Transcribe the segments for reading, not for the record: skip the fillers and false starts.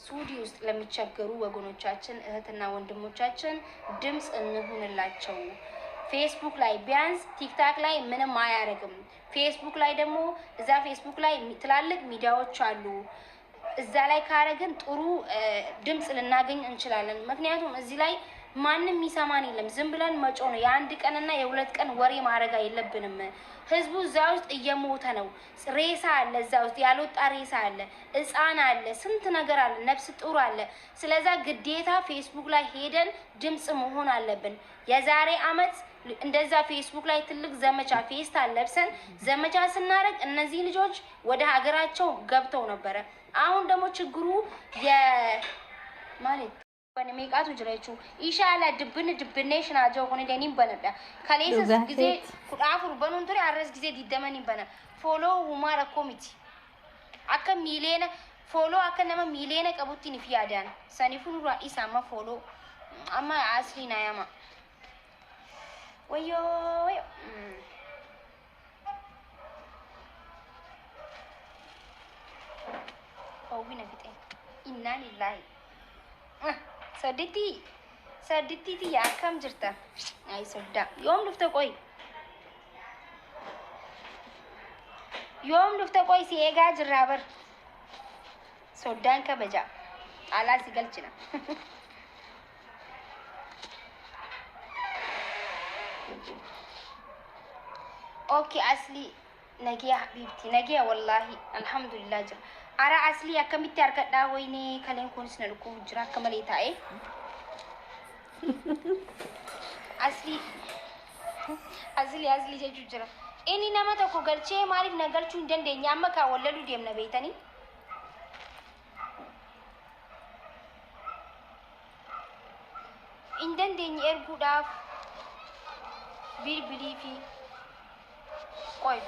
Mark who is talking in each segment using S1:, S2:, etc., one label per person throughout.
S1: ሱዲ ውስጥ ለሚቸገሩ ወገኖቻችን እህትና ወንድሞቻችን ድምፅ እንሁንላቸው። ፌስቡክ ላይ ቢያንስ ቲክታክ ላይ ምንም አያደርግም። ፌስቡክ ላይ ደግሞ እዛ ፌስቡክ ላይ ትላልቅ ሚዲያዎች አሉ። እዛ ላይ ካረግን ጥሩ ድምፅ ልናገኝ እንችላለን። ምክንያቱም እዚህ ላይ ማንም የሚሰማን የለም። ዝም ብለን መጮህ ነው። የአንድ ቀንና የሁለት ቀን ወሬ ማድረግ የለብንም። ህዝቡ እዛ ውስጥ እየሞተ ነው። ሬሳ አለ፣ እዛ ውስጥ ያልወጣ ሬሳ አለ፣ ህፃን አለ፣ ስንት ነገር አለ፣ ነፍስ ጡር አለ። ስለዛ ግዴታ ፌስቡክ ላይ ሄደን ድምፅ መሆን አለብን። የዛሬ አመት እንደዛ ፌስቡክ ላይ ትልቅ ዘመቻ ፌስታል ለብሰን ዘመቻ ስናደርግ እነዚህ ልጆች ወደ ሀገራቸው ገብተው ነበረ። አሁን ደግሞ ችግሩ ማለት meeqaatu jira jechuun inshallah dibbinni dibbinee shinaa kun illee ni banadha. Kaleessas gisee 14 banuun ture, har'as gisee 20 ni bana. Follow uumaa rakkoo miti. Akka miileena follow akka nama miileena qabutti ni fi yaadaan. Saniifuu nurraa dhiisa amma follow. Amma asli naa yaama. Wayyoo wayyoo. Hawwina fixe. Innaa lillaahi. Saddeetti saddeetti tiyya, akkam jirta? Ay soddaa. Yoom dhufte qoy? Yoom dhufte qoy? Si eegaa jirraa bar. Soddaan kabaja. Alaa si galchina. Okay, asli nagiya habibti, nagiya, wallahi alhamdulillah jira. Ara asli akkamitti harkadhaa? Wayne, kaleen kunis na dhukkubu jira akka malee taa'e. Asli, asli, asli jechuu jira. Inni nama tokko galchee maaliif na galchuu hin dandeenye? Amma kaa wallaluu deemna beeytanii. Hin dandeenye erguudhaaf bilbilii fi qoy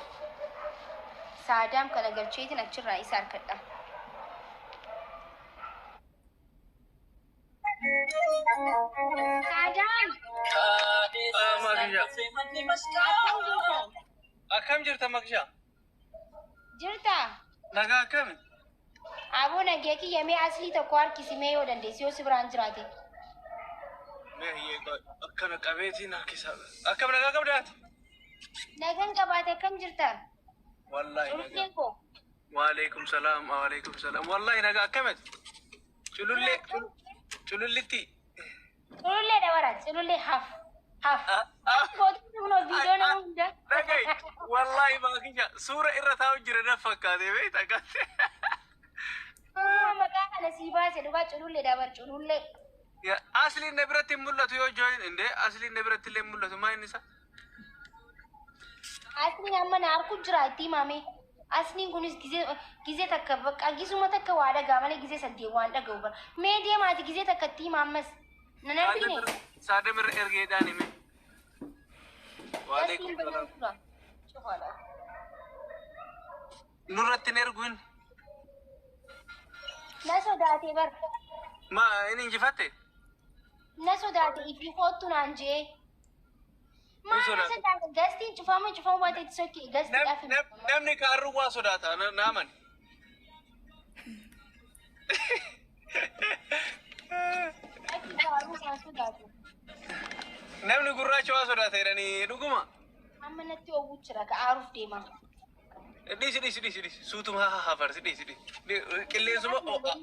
S1: saadaam kana galcheetiin achirraa isa harkadha. Saadaam!
S2: Maksha.
S1: Akkam jirta?
S2: Akkam jirta, Maksha?
S1: Jirta?
S2: Nagaa akkami?
S1: Aboo, nagee kiyya. Mee aslii tokko harkisi mee, yoo dandeessi, yoo si biraan jiraate.
S2: Mee hiyyee, akkana qabeetiin harkisa. Akkam, nagaa qabdaati?
S1: Nagaan qabaate, akkam jirta?
S2: Wallahi nagaa.
S1: Culullee koo.
S2: Waalaikum salaam, waalaikum salaam. Wallahi nagaa, akkamati? Culullee, culullitti.
S1: Culullee dabara, culullee haf haf. Kootu kunoo viidiyoo nama hunda.
S2: Dhagai, wallahi Maksha, suura irra taa'u jira na fakkaate beekta akkasi.
S1: Suuruma maqaa kana sii baase dhugaa, culullee dabar, culullee.
S2: Asliin na biratti hin mul'atu yoo join indee asliin na biratti illee hin mul'atu, maa inni isa?
S1: Asliin amma na harku jira, itti himame. Asliin kunis gizee gizee takka bakka gisuma takka waa dhagaa malee gizee saddeet waan dhaga'u bara. Mee deemaati gizee takka itti hima ammas. Nan argine.
S2: Saadam irra ergeedhaan hime. Waalaikum
S1: Asliin
S2: salaam.
S1: banaan tura. Cufaadha.
S2: Nurratti hin erguun.
S1: Na sodaate bar.
S2: Ma inni injifatte?
S1: Na sodaate, ifi kootu naan jee. Maal na
S2: sodaate?
S1: sodaate? Gastiin cufamu cufamu baate itti sokkee gastiidhaaf hin
S2: Namni kaarruu waa sodaata na amani.
S1: Akki gaaruu waan sodaatu.
S2: Namni gurraacha waa sodaata jedhanii, dhuguma.
S1: Amma natti oowwu jira, ka aaruuf deema.
S2: Dhiisi, dhiisi, dhiisi, dhiisi, suutuma haa hafarsi, dhiisi, dhiisi, qilleensuma ho'a.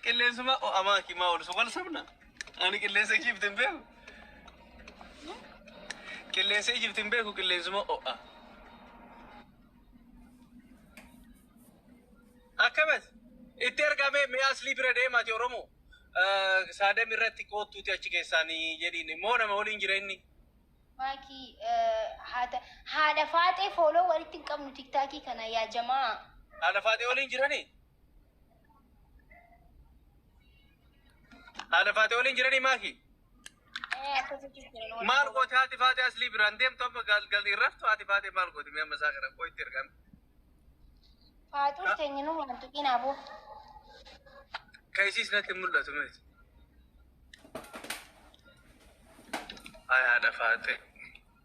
S2: Qilleensuma ho'a maaki maa oolu wal sabna. Ani qilleensa Ijipti hin beeku. Qilleensa Ijipti hin beeku, qilleensuma ho'a. Akkamas itti ergamee mi'a aslii bira deemaati Oromoo. Saadam irratti koottuuti achi keessaanii jedhiin immoo nama waliin jira inni.
S1: Maakii, haadha faaxee follow walitti hin qabnu tiktaakii kana, yaa jamaa.
S2: Haadha faaxee waliin jiranii? Haadha faaxee waliin jiranii, maaki?
S1: Akkasitti jiran.
S2: Maal gooti haati faaxee aslii biraan deemtu amma galgal irraftu? Haati faaxee maal gooti? Mi'a masaa kana koo itti ergame.
S1: Faaxuus teenya nu waan tuqiin aboo.
S2: Ka isiis natti hin mul'atu miti. Ay, haadha faaxee.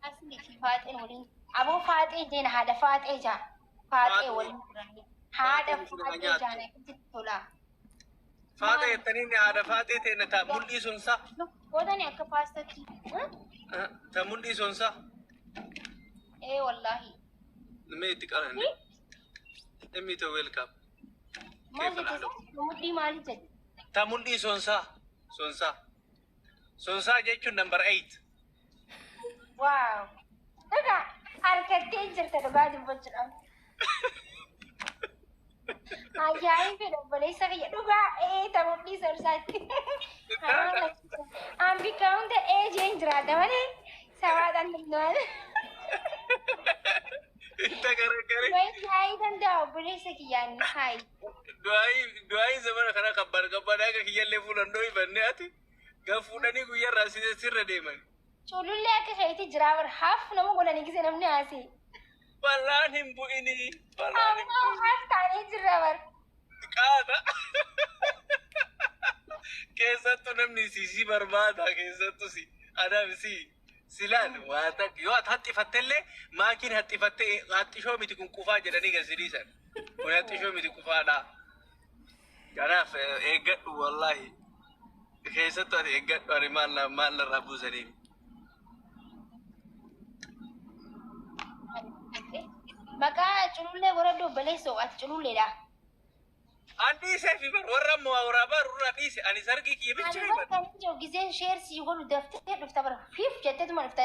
S1: Aslii fi faaxeen waliin. Aboo, faaxee jeena, haadha faaxee jaa. Faaxee waliin jiranii. Haadha
S2: Faaxeen
S1: faaxee
S2: nyaattu.
S1: jaan akkasitti tola.
S2: Faaxee jettanii ni haadha faaxee ta'e ta mudhii sonsaa.
S1: Godhani akka paastatti.
S2: Ta mudhii sonsaa.
S1: Ee wallaahi.
S2: Mee itti qaranne. Emmi to welcome.
S1: Maal jette? Mudhii maali jette?
S2: Ta mudhii sonsaa. Sonsaa. Sonsaa jechuun number 8.
S1: Wow. Dhugaa harkattee jirta dhugaa dubbachuudhaaf. Ajaa'iba obboleessa kiyya dhugaa ee ta mudhii sonsaatti. An bikka hunda ee jeen jiraata malee sabaadhaan danda'an.
S2: Itti garagare.
S1: Wayi danda'a obboleessa kiyyaan haayi.
S2: Du'aayi zamana kana qabbaan qabbaan akka kiyyallee fuulan dhooyfannee ati gaf fuudhanii guyyaarraa sirra deeman.
S1: Culullee akka keetti jira bar haaf nama godhanii gise namni haasee.
S2: Bal'aan hin bu'inii. Bal'aan hin
S1: Ammoo haaf taanee jirra bar.
S2: Qaata. Keessattuu namni si barbaada, keessattuu si adaaf si silaan waa takka yoo ati haxxifattellee maakiin haxxifattee haxxishoo miti kun qufaa jedhanii gad si dhiisan. Kun haxxishoo miti qufaadha. Kanaaf eeggadhu wallaahi. Keessattuu ati eeggadhu, ani maal maal narraa buusaniif.
S1: Maqaa culullee godhadhu obboleessoo, ati cululleedha.
S2: An dhiisee fi bar warra ammoo waraabaa irraa dhiise, ani sargii kiyya bicha
S1: Ani
S2: himan.
S1: bakka inni jiru giseen share sii godhu daftee dhufta bara, fiif jetteetuma dhufta.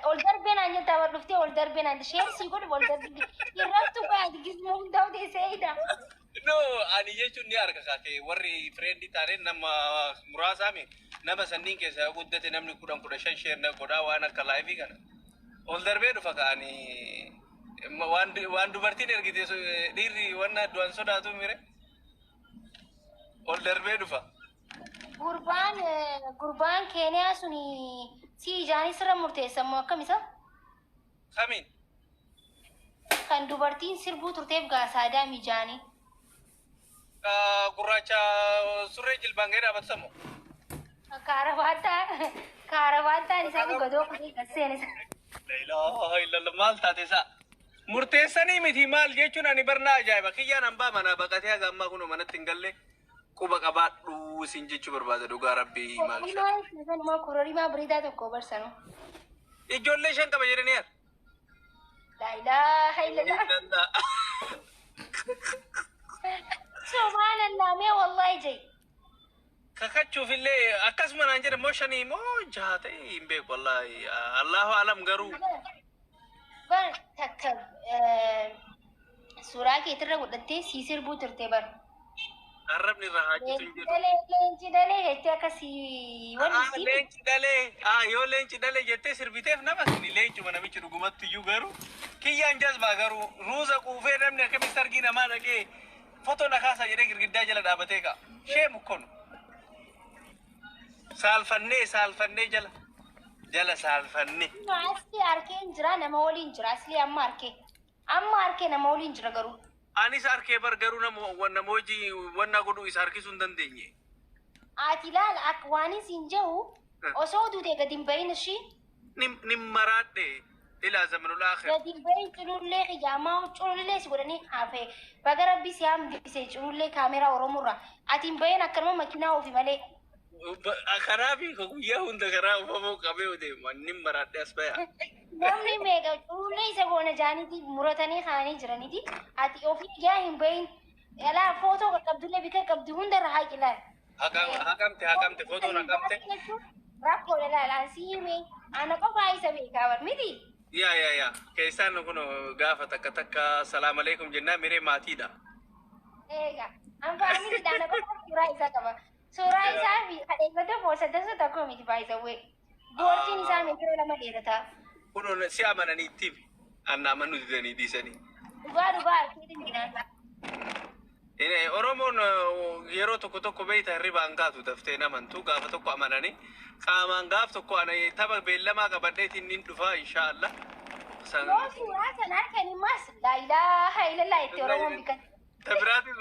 S1: Ol darbee naan jettaa bara, dhuftee ol darbee naan share sii godhu ol darbee. Irrattu baati gismoo hundaa'u teessee hidha.
S2: No, ani jechuun ni arga kaake warri friendii taaneen nama muraasaami, nama sanniin keessaa yoo guddate namni 10 15 share na godhaa, waan akka liveii kana. Ol darbee dhufa kaani waan dubartiin ergite dhiirri wanna du'an sodaatu mire ol darbee dhufa.
S1: Gurbaan Keeniyaa suni si ijaanis irra murteessa moo akkam isa?
S2: Kamiin?
S1: Kan dubartiin sirbuu turteef gaasaadaa mijaanii.
S2: Gurraacha surree jilbaan gahee dhaabatu samu.
S1: Kaarabaattaan isaa godoo kutee kan seene.
S2: La ilaaha illallah, maal taate isaa? Murteessanii miti, maal jechuun, ani barnaa ajaa'iba. Kiyyaan hambaa manaa baqatee haga ammaa kunoo manatti hin galle, quba qabaadhu isin jechuu barbaada, dhugaa rabbii maal sha.
S1: Kororimaa kororimaa bareedaa tokko barsanu.
S2: Ijoollee shan qaba jedhanii yaad.
S1: La ilaaha illallah. Subhanallah, mee wallahi jee.
S2: Kakachuuf illee akkasuma naan jedhe, moo shanii moo jaha ta'e hin beeku, wallahi allahu alam garuu.
S1: Bar takka suuraa keetirra godhattee sii sirbuu turte bar.
S2: Arrabni irraa haa citu hin jedhu.
S1: Dalee leenci dalee jettee akkasii wanni sii.
S2: Leenci dhalee, yoo leenci dhalee jettee sirbiteef nama sini leencuma namichi dhugumatti iyyuu, garuu kiyyaan jazbaa garuu ruuza quufee namni akkamitti argii namaa dhaqee fotoo na kaasaa jedhee girgiddaa jala dhaabatee ka'a. Shee mukkonu. Saalfannee saalfannee jala jala saalfannee.
S1: Asli arkeen jira, nama waliin jira, asli amma arkee. Amma arkee nama waliin jira garuu.
S2: Anis arkee bar, garuu nama hojii wanna godhuu isa harkisuu hin dandeenye.
S1: Ati ilaala, akka waan isin jedhu osoo duute gadi hin bahin ishii.
S2: Ni maraadhe ilaa zamanul aakhir.
S1: Gadi hin bahin culullee qiyaamaa culullee si godhanii hafe. Baga rabbi si hambise culullee kaameraa Oromoorraa. Ati hin bahin akkanuma makiinaa oofi malee.
S2: Karaa fi guyyaa hunda karaa uffamuu qabee deema. Ni maraadhe as baya.
S1: Namni meeqa culullee isa goona jaaniiti muratanii kaanii jiraniiti. Ati ofii ijaa hin bahin. Alaa footoo qaqqabdullee bika qabdu hundarra haa ilaal.
S2: Haqamte haqamte, footoon haqamte.
S1: Rakkoodha laal, si hime ana qofaa isa beekaa bar miti.
S2: Yaa yaa yaa, keessaan kun gaafa takka takka salaam alaikum jennaa miree, maatiidha.
S1: Eega an faamiliidha, ana qofaa suuraa isaa qaba. Suuraa isaa fi kadheeffata boorsa tokko miti baay'isawwee. Boorsiin isaa meetira 2 dheerata.
S2: Kun si amananii ittiin anna amanuu didanii dhiisanii.
S1: Dhugaa dhugaa harkeetiin jiraan.
S2: Oromoon yeroo tokko tokko beeyta hirribaan kaatu daftee namantu, gaafa tokko amananii qaamaan gaaf tokko ana tapha beellamaa qabadheetiin nin dhufa inshaallah.
S1: Yoo suuraa sana harkanii mas laa ilaaha illallah itti Oromoon bikan.
S2: Tabiraatis.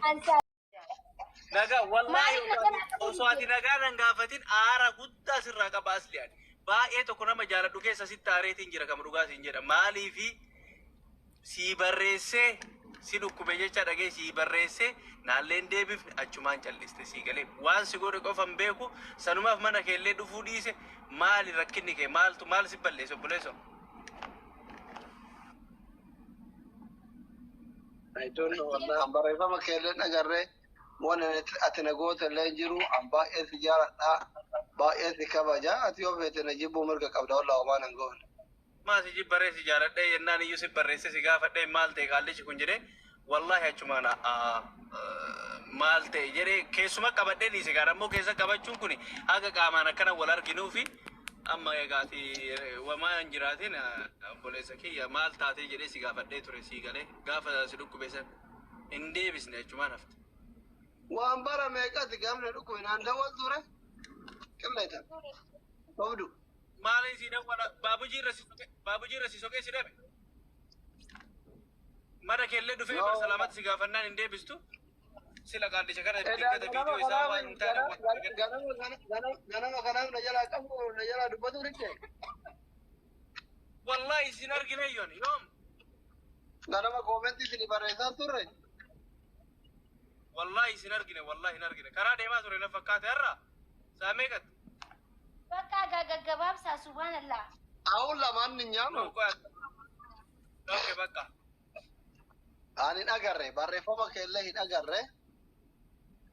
S1: Ansaa
S2: Nagaa wallaahi.
S1: Maaliif nagaa na
S2: Osoo ati nagaa nan gaafatin aara guddaa sirraa qaba asli ani. Baay'ee tokko nama jaaladhu keessa sitti aareetiin jira, kama dhugaa siin jedha. Maaliifi Sii barreessee si dhukkube jecha dhagee sii barreessee naalleen deebifne, achumaan calliste. Sii galee waan si godhe qofa hin beeku. Sanumaaf mana keellee dhufuu dhiise. Maali rakkinni kee? Maaltu maal si balleesse, obboleessoo?
S3: I don't know, wallahi an barreeffama keellee agarree waan ati na goote illee hin jiru. An baay'ee si jaaladha, baay'ee si kabaja. Ati yoo feete na jibbuu mirga qabda, wallahi homaa nan goone.
S2: Maa si jibbaree? Si jaaladhee jennaan iyyuu si barreesse, si gaafadhee, maal ta'e qaallichi kun jedhee, wallahi achumaan maal ta'e jedhee keessuma qabadhee dhiise. Gaara immoo keessa qabachuun kun haga qaamaan akkana wal arginuu fi amma egaati wamaa hin jiraatin. Obboleessa kiyya, maal taatee jedhee si gaafadhee ture. Sii galee gaafa si dhukkube san hin deebisne, achumaan hafte.
S3: Waan bara meeqati gaafni dhukkube naan dawwal ture qilleeta sobdu.
S2: Maaliin si dawwala? Baabujii irra si soqee, baabujii irra si soqee si dhabe. Mana keellee dhufee bar salaamatti si gaafannaan hin deebistu. Sila qaallicha kana diggata viidiyoo isaa waan hin taane.
S3: Ganama kanaaf na jalaa qabu, na jalaa dubbatu riche.
S2: Wallahi isin argine yoon yoom?
S3: Ganama comment isin barreessaa turre.
S2: Wallahi isin argine, wallahi hin argine. Karaa deemaa ture na fakkaate har'a. Saa meeqatti?
S1: Bakka gaggabaabsaa, subhaanallah.
S3: Awun lamaan ni nyaama.
S2: Okay, bakka.
S3: Ani hin agarre, barreeffama keellee hin agarre.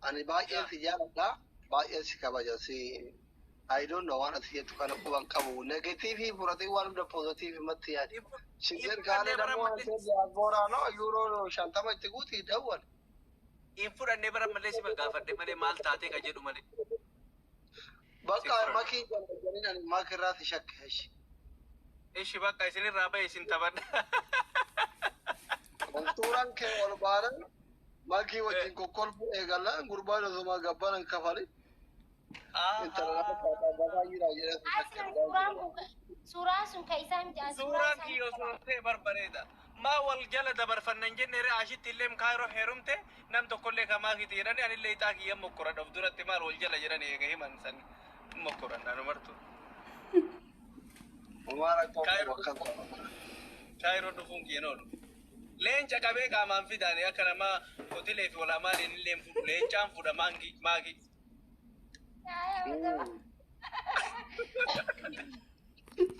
S3: Ani baay'ee si jaaladha, baay'ee si kabaja. Si I don't know, waan ati jettu kana quban qabu. Negative fudhatee waan hunda positive matti yaadi. Shigir kaanee dammoo diaspora no yuuroo 50 itti guuti dawwal.
S2: Hin fudhannee bara malee, si gaafadhe malee, maal taatee ka jedhu malee.
S3: Bakka makii jedhanii ani makirraa si shakke.
S2: Ishi, bakka isinirraa bahe, isin taphadha.
S3: Suuraan kee ol baanan makii wajjin kokkolfu eegallaan gurbaan osuma gabbaran kafali. Intala nama kaataa jira jedhee si shakke.
S1: Aslan suuraan sun kan isaa miti. Suuraan
S2: Suuraan
S1: isaanii
S2: kiyya osoo ta'e barbareeda. Maa wal jala dabarfannan jenne ree? Ashitti illee kaayiroo heerumte, nam tokkollee kamaa kiti jedhani, anillee ixaa kiyya mokkoradha of duratti. Maal wal jala jedhani eega himan san mokkoran anumartu.
S3: Umaara qofa bakka.
S2: Kaayiroo dhufuun kiyya noolu. Leenca qabee qaamaan fidaani akka nama hoteelee fi walaamaaliin illee fuudhu, leencaan fuudha maangii maagii.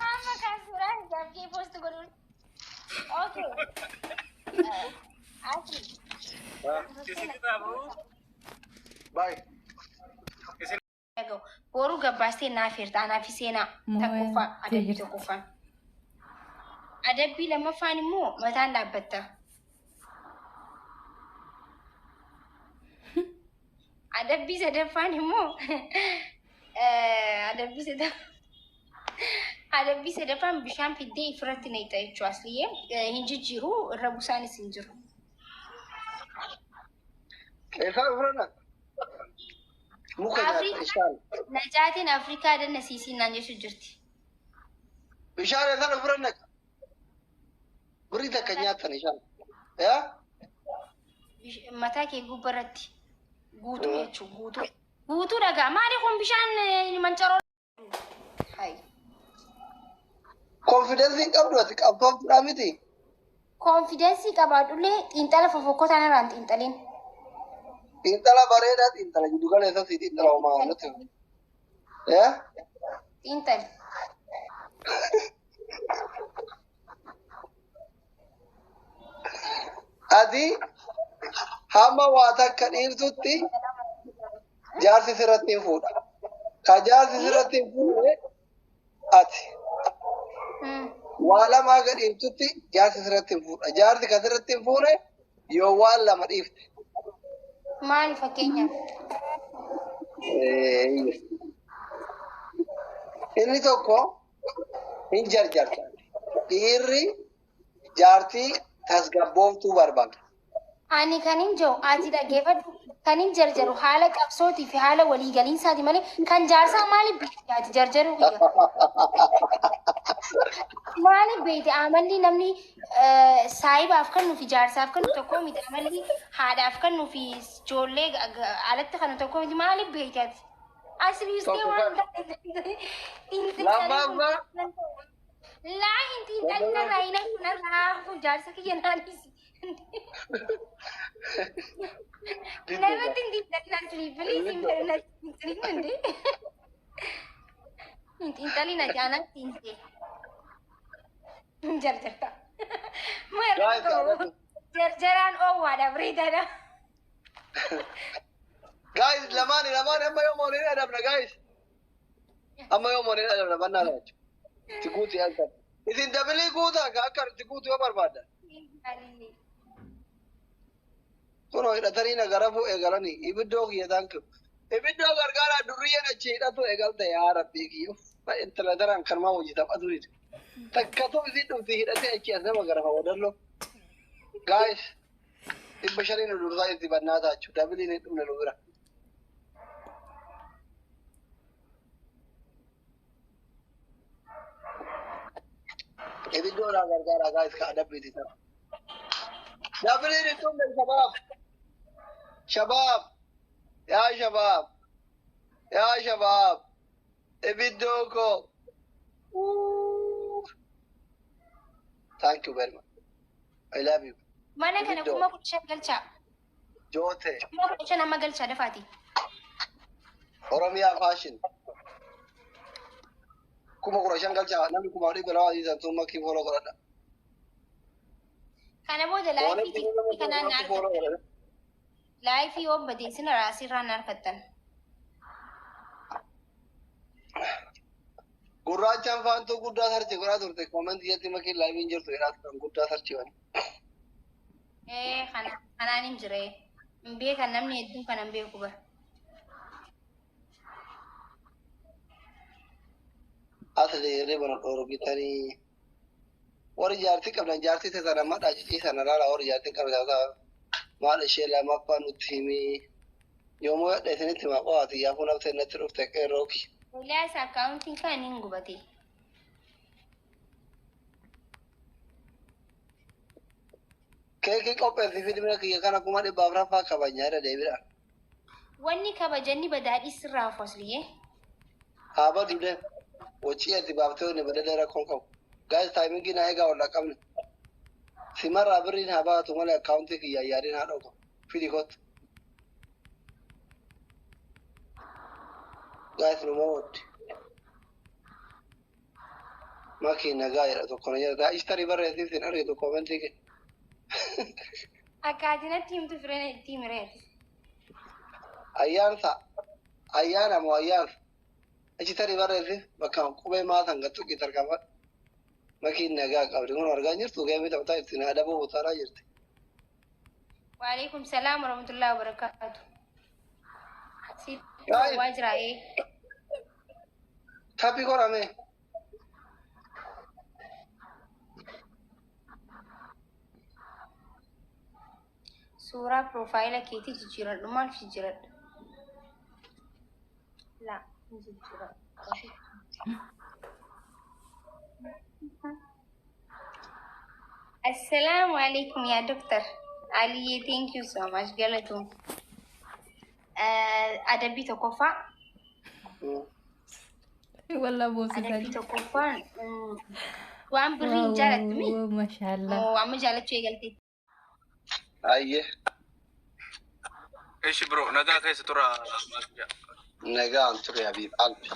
S1: Amma kan suuraan isaaf kee post godhuun. Okay. Asli.
S2: Isin bu'u.
S3: Bye.
S2: Isin
S1: Boruu gabbaastee naaf hirta, anaaf seenaa tokkoffaa, adabbii tokkoffaan. Adabbii lammaffaan immoo mataan dhaabbatta. Adabbii sadaffaan immoo adabbii sadaffaan bishaan fiddee ifirratti naqxa jechuudha, asliyyee hin jijjiiru, irra busaanis hin jiru.
S3: Eessaa dhufran? Muka nyaata bishaan.
S1: Najaatiin Afrikaa danna siisiin naan jechuu jirti.
S3: Bishaan eessaa dhufran naqa? Birrii takka nyaatan ishaan. Yaa?
S1: Mataa kee gubbarratti guutuu jechuun guutuu. Guutuu dhagaa, maali kun bishaan mancaroo? Hai.
S3: Confidence hin qabdu, ati qabdooftuudha miti.
S1: Confidence qabaadhullee xiinxala fofokkotaan irraan xiinxalin.
S3: Xiinxala bareedaa, xiinxala giddu galeessa si xiinxala homaa nuti. Yaa?
S1: Xiinxali.
S3: Ati hamma waa takka dhiirtutti jaarsi sirratti hin fuudha. Ka jaarsi sirratti hin fuudhe ati. Waa lama haga dhiirtutti jaarsi sirratti hin fuudha. Jaarsi ka sirratti hin fuune yoo waan lama dhiifte.
S1: Maali fakkeenyaaf?
S3: Inni tokko hin jarjarta. Dhiirri jaartii tasgabbooftuu barbaada.
S1: Ani kan hin jiru, ati dhaggeeffadhu, kan hin jarjaru haala qabsootii fi haala waliigaliinsaati malee kan jaarsaa maaliif beekti ati jarjaruu kiyya? Maaliif beekti? Amalli namni saahibaaf kennuu fi jaarsaaf kennu tokko miti, amalli haadhaaf kennuu fi ijoollee alatti kennu tokko miti. Maaliif beekti ati? Asliistee
S3: Tokko
S1: waan
S3: kan. Lammaffaa.
S1: Laa hin xiinxalin narraa hin hafu narraa hafu jaarsa kiyya naanisi. Narratti hin xiinxalin asli please hin natti hin xiinxalin hin xiinxalin ati anatti xiinxee. Hin jarjarta.
S3: Guys,
S1: Maal jarjaraan oowwaadha bareedaadha.
S3: Guys, lamaani lamaani amma yoo mooneen adabna guys. Amma yoo mooneen adabna bannaa laatu. Itti guuti halkan. Isin dabilii guutaa ka akka itti guutu yoo barbaadda. Kunoo hidhatanii na garafuu eegalanii ibiddoo kiyya thank you. Ibiddoo gargaaraa durriyyeen achi hidhatu eegalte yaa rabbii kiyya. Intala daraan kanumaa hojii taphatu dide. Takkatu isin dhufti hidhatee achi as nama garafa wadalloo. Guys, 500 nu dursaa itti bannaa taachuu dabiliin hin dhumne nu bira. Ibiddoodhaa gargaaraa guys ka adabbiiti ta'a. Dabiliin hin dhumne shabaab. Shabaab. Yaa shabaab. Yaa shabaab. Ibiddoo koo. Thank you very much. I love you.
S1: Mana kana
S3: Ibiddoo.
S1: 15,000 galchaa.
S3: Joote.
S1: 15,000 amma galchaa dafaati.
S3: Oromiyaa fashion. 15,000 galchaa namni 200,000 dhiisan sun makkii follow godhadha.
S1: Kana booda live TikTokii kanaan na
S3: follow
S1: argattan.
S3: godhadha.
S1: Live yoo badeessina raasirraa na argattan.
S3: Gurraachaan faantuu guddaa search godhaa turte comment jetti makiin liveiin jirtu jedhaa turan guddaa search godhan.
S1: Ee kana kanaan hin jire. Hin beekan namni hedduun kana hin beeku bara.
S3: Asli hirriba nu dhoorgitanii warri jaartii qabdan jaartii teessan amma dhaajiciisan alaala warri jaartii qabdan maal ishee lamaffaa nutti himii yoomuu yadha isinitti himaa qo'aati yaafuu nafsa innatti dhufte qeerrooki.
S1: Eliyaas akkaawuntiin kan hin gubate.
S3: Keekii qopheessi filmina kiyya kana 400,000 kabajnaa irra deebiidha.
S1: Wanni kabajanni badaadhii sirraa hafu asliyyee.
S3: Haa badu deem. Wachii ati baaftee wanni badada rakkoon qabu. Guys timingii na eegaa wal qabne. Simarraa birriin haa baatu malee akkaawuntii kiyya yaadiin haa dhoku. Fidi kottu. Guys nu waddi. Makii nagaa jedha tokko na jedha. Istarii barreessiif sin argitu commentii kee.
S1: Akkaatinatti himtu fireen itti himireeti.
S3: Ayyaansa. Ayyaana moo ayyaansa. Achi tarii barreessiif bakka qubee maasan gattuqi tarkaanfadhu. Makiin nagaa qabdi kun argaa jirtu geemii taphataa ittiin adabuu butaaraa jirti.
S1: Waalaikum salaam warahmatullahi wabarakatuh. Si
S3: Guys.
S1: waa jira ee.
S3: Taphii godhame.
S1: Suuraa profile keetii jijjiiradhu maal jijjiiradhu? Laa hin jijjiiradhu. Assalaamu alaikum yaa doktar. Aliyyee thank you so much galatoom. Adabbii tokkoffaa.
S4: Wallah boosisaa
S1: Adabbii tokkoffaan waan birrii hin jaalattu.
S4: Mashallah.
S1: Moo amma jaalachuu eegalte?
S3: Ayyee.
S2: Ishi bro, nagaa keessa tura.
S3: Nagaan ture Habiib Albi.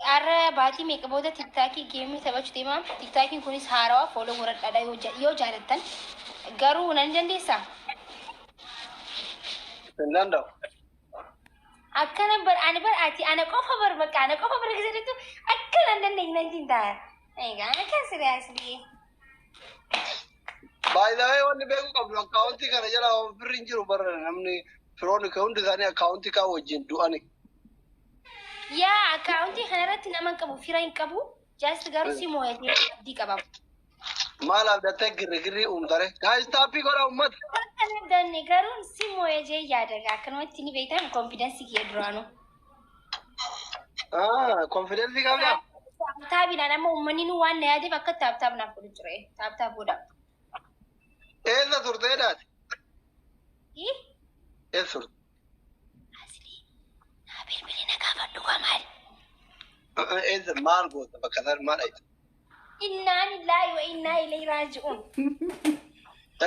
S1: Har'a baatii meeqa booda TikTokii gameii taphachuu deema. TikTokiin kunis haarawaa follow godhadhaadha yoo jaalattan. Garuu nan dandeessaa?
S3: Hin danda'u.
S1: Akkana bar ani bar ati ana qofa bar bakka ana qofa bar keessattu akkana hin dandeenye nan siin ta'a. Egaa akka seriously.
S3: By the way, wanni beekuu qabdu akkaawuntii kana jala birri hin jiru barra namni firoonni kee hundi isaanii akkaawuntii kaa wajjin du'ani.
S1: Yaa akkaawuntii kanarratti nama hin qabu fira hin qabu. Just garuu si moo'atee abdii qaba.
S3: Maal abdattee girri uumtare? Guys tap godha uummata.
S1: Akka hin danne garuu si moo'atee yaada akkanumatti ni beektan confidence kiyya duraanuu.
S3: Ah, confidence qabdaa?
S1: Taabiidhaan amma uummanni nu waan na yaadeef akka tap tap naaf godhu jira. Tap tap godha.
S3: Eessa turtee daati? Eessa turte?
S1: Asli naa bilbili na gaafadhu waa maali?
S3: Eessa maal goota bakka sana maal dhayita?
S1: Innaa lillaahi wa innaa ilayhi raaji'uun.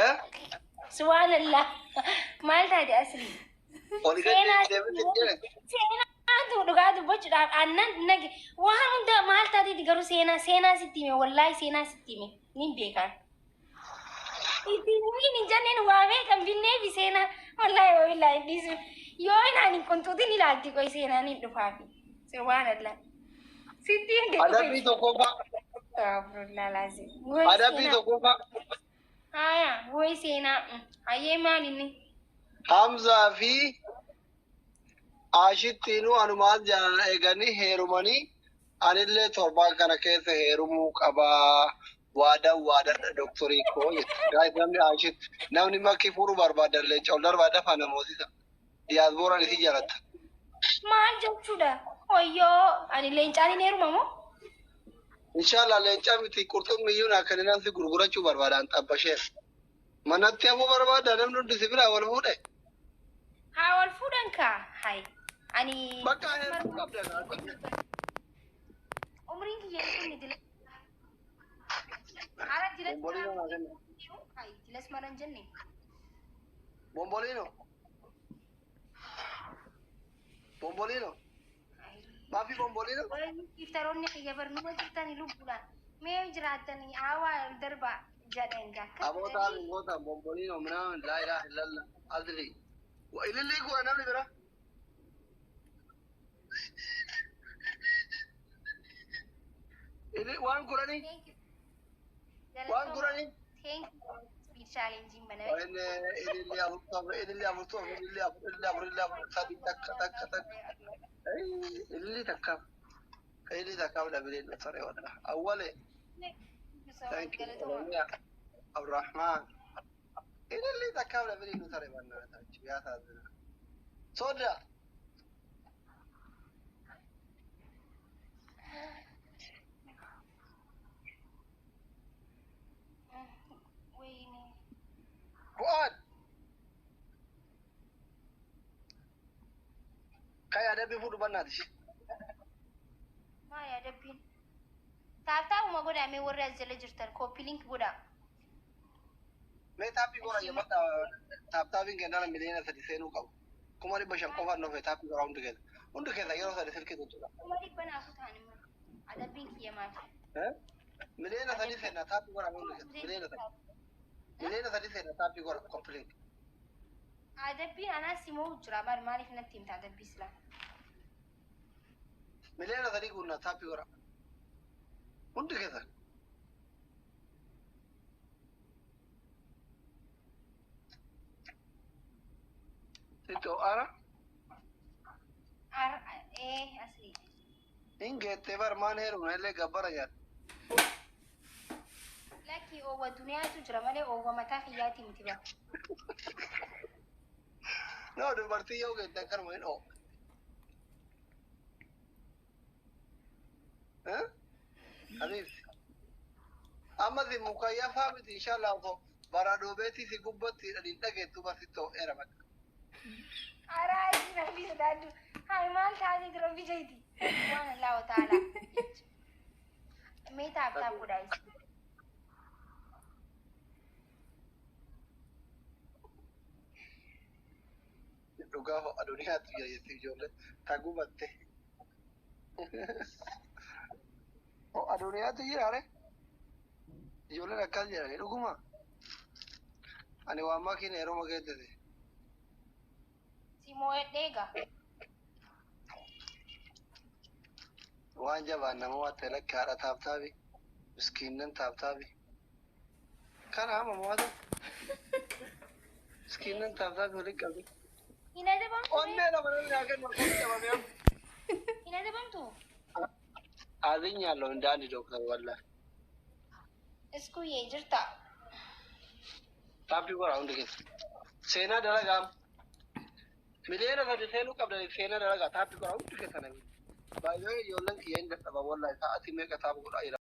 S3: Eh?
S1: Subhaanallah. Maal taate asli?
S3: Oli gadi deemte jedhe.
S1: Seenaatu dhugaa dubbachuudhaaf aannan nage waan hunda maal taateeti garuu seenaa sitti hime, wallaahi seenaa sitti hime nin beekan. Ittiin hin jenneen waa beekan binneefi seenaa wallaahi wabillaahi dhiisu yoo inaan hin qunxuutin ilaalti qoy seenaan hin dhufaafi. Subhaanallah. Sitti hime.
S3: Adabbii tokkoffaa.
S1: Astaghfirullah laazim.
S3: Adabbii tokkoffaa.
S1: Haya, woy seenaa. Hayyee maal inni?
S3: Hamzaa fi Ashittiinuu anumaan jaalala eeganii heerumanii anillee torbaan kana keessa heerumuu qabaa. Waadaan waadadha doktorii koo jette. Guys, namni Ashit namni makkii fuudhuu barbaadan leenca ol darbaa dafaa namootisa. Diyaasbooraan isii jaalatta.
S1: Maal jechuudha? Hoyyoo, ani leencaan hin heeruma moo?
S3: Inshallah leenca miti qurxummiyyuun akka inni si gurgurachuu barbaadan xabbasheef. Manatti hafuu barbaada namni hundi si biraa wal fuudhe.
S1: Haa wal fuudhan kaa. Hai. Ani
S3: Bakka heerumuu qabda.
S1: Umriin kiyya kun dila. Haala dilas
S3: Bomboliino naa kenna.
S1: Hai, dilas maran jenne.
S3: Bombolino. Bombolino. Maafi bombolino?
S1: Iftaroonni kiyya barnuma jirtanii lubbuudhaan. Mee jiraattanii haawaa darbaa jedhan gaa.
S3: Aboota goota bombolino minaamin laa ilaaha illallah adri. Ilillii kuura namni bira. Waan kuranii? Waan kuranii?
S1: Thank you. Speed challenge mana.
S3: Ilillii afur ilillii afur ilillii afur ilillii afur ilillii afur sadi takka takka takka. Ilillii takka. Ilillii takka dhabileen saree wadda. Awwale. Thank you. Oromiyaa. Abdurrahman. Ilillii takka dhabileen saree wadda. Yaa taasisa. Soda.
S1: Wayne.
S3: Fu'aad. Kai adabbii fuudhu bannaati.
S1: Maali adabbiin? Tap tapuma godhaa mee warri as jala jirtan copy link godhaa.
S3: Mee taappii godha jabadha. Tap tapiin kennaan 3 miliyoona seenuu qabu. 500,000 qofaan dhufe taappii godha hundi keessa. Hundi keessa yeroo sadi silkii tuttuudha.
S1: 400,000 ta'an immoo adabbiin kiyya maali?
S3: 3 miliyoona seenna taappii godha hundi keessa. 3 miliyoona. 3 miliyoona seenna taappii godha copy link.
S1: Adabbiin anaas immoo jira maal maaliif natti himta adabbii silaa?
S3: 3 miliyoona guunnaa taappii godha. Hundi keessa. Sitti ho'aara.
S1: Ar ee asii.
S3: Hin geettee bar maan heerumna illee gabbara nyaata.
S1: Lakki oowwa duniyaatu jira malee oowwa mataa kiyyaatii miti bara.
S3: No, dubartii yoo geette akkanuma hin oo'u. Eh? Habiibti. Amma si mukayyaa miti inshallah osoo bara doobeetii si gubbatti hidhaniin dhageettu barsitti ho'eera bakka.
S1: Araa asii rabbi sodaadhu. Hai maal taatee rabbi jeeti. Waan Allahu ta'ala. Mee tap tap godhaa isin.
S3: Dhugaa ho'a duniyaatu jira jetti ijoollee ta gubatte. Ho'a duniyaatu jira re. Ijoolleen akkas jedhani dhuguma. Ani waan makiin heeruma geettete.
S1: Si moo'edhee egaa.
S3: Waan jabaan nama waa ta'e lakki haadha tap tapi. Miskiinnan tap tapi. Kana hama mo'ata. Miskiinnan tap tapi walitti qabdi.
S1: Hin adabamtu?
S3: Onnee lama namni haa kennu akkamitti qabame amma.
S1: Hin adabamtu?
S3: አዝኛለሁ እንደ አንድ ዶክተር ወላሂ።
S1: Iskuyyee jirta.
S3: Taappii godha hundi keessa. Seenaa dalagaa 3 miliyoona seenuu qabdan seenaa dalagaa taappii godha hundi keessa namni. Baay'ee ijoolleen kiyya hin dadhaban wallahi sa'aatii meeqa tap godhaa jira.